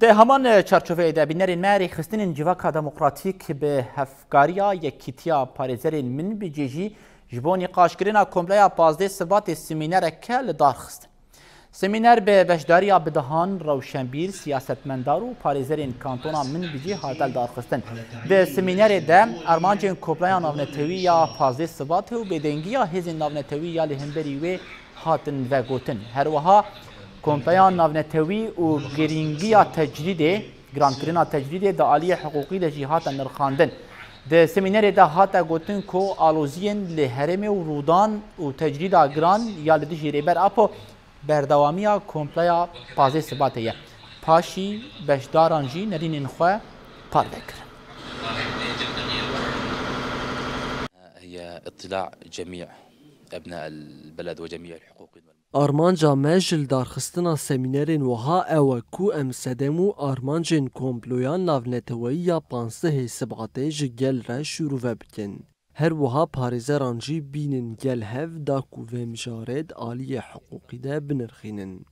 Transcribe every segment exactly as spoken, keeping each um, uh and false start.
Di heman çarçoveyê de bînerên me rêxistinên Civaka Demokratîk bi hevkariya Yekîtiya Parêzerên Minbicê jî ji bo nîqaşkirina kompleya pazdeh Sibatê semînereke li dar xistin. Semîner bi beşdariya bidehan, rewşenbîr, siyasetmendar û parêzerên kantona Minbicê hate lidarxistin. Di semînerê de armancên Kompleya Navnetewî ya pazdeh Sibatê û bêdengiya hêzên navnetewî ya li hemberî wê hatin vegotin. Her wiha Kompleya Navnetewî û girîngiya tecrîdê, girankirina tecrîdê di aliyê hiqûqî de jî hate nirxandin. Di semînerê de hate gotin ku aloziyên li herêmê û rûdan û tecrîda giran ya li dijî Rêber Apo berdewamiya kompleya pazdeh Sibatê ye. Paşî beşdaran jî nerînên xwe parve kirin. هي اطلاع جميع أبناء البلد وجميع الحقوقيين والمقيمين. Armanca me ji lidarxistina semînerên wiha ew e ku em sedem û armancên komploya navneteweyî ya panzdehê Sibatê ji gel re şîrove bikin. Her wiha parêzeran jî bînin gel hev da ku vê mijarê di aliyê hiqûqî de binirxînin.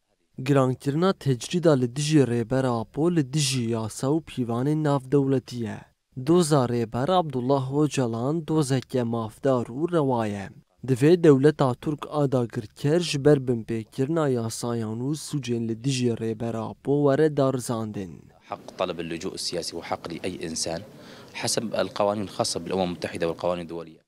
Girankirina tecrîda li dijî Rêber Apo li dijî yasa û pîvanên navdewletî ye. Doza Rêber Abdullah Ocalan dozeke mafdar û rewa ye. Divê dewleta Tirk a dagirker ji ber binpêkirina yasayan û sûcên li dijî Rêber Apo were darizandin. حق طلب اللجوء السياسي وحق لأي إنسان حسب القوانين الخاصة بالأمم المتحدة والقوانين الدولية.